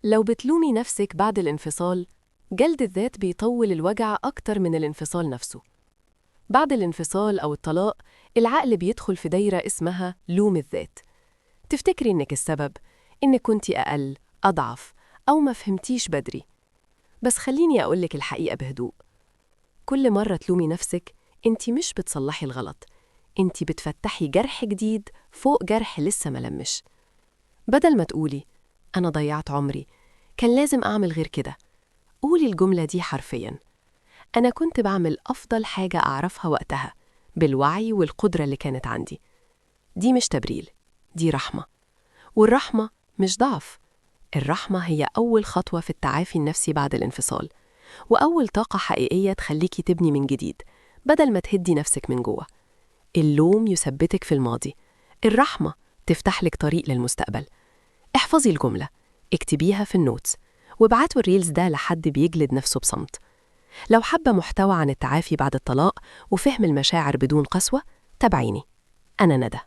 لو بتلومي نفسك بعد الانفصال، جلد الذات بيطول الوجع أكتر من الانفصال نفسه. بعد الانفصال أو الطلاق، العقل بيدخل في دايرة اسمها لوم الذات. تفتكري إنك السبب، إنك كنتي أقل، أضعف، أو ما فهمتيش بدري. بس خليني أقولك الحقيقة بهدوء: كل مرة تلومي نفسك، انت مش بتصلحي الغلط، انت بتفتحي جرح جديد فوق جرح لسه ملمش. بدل ما تقولي أنا ضيعت عمري، كان لازم أعمل غير كده، قولي الجملة دي حرفياً: أنا كنت بعمل أفضل حاجة أعرفها وقتها، بالوعي والقدرة اللي كانت عندي. دي مش تبرير، دي رحمة. والرحمة مش ضعف. الرحمة هي أول خطوة في التعافي النفسي بعد الانفصال، وأول طاقة حقيقية تخليكي تبني من جديد بدل ما تهدي نفسك من جوه. اللوم يثبتك في الماضي، الرحمة تفتح لك طريق للمستقبل. احفظي الجملة، اكتبيها في ال notes، وابعتوا ال reels ده لحد بيجلد نفسه بصمت. لو حابة محتوى عن التعافي بعد الطلاق وفهم المشاعر بدون قسوة، تابعيني. أنا ندى.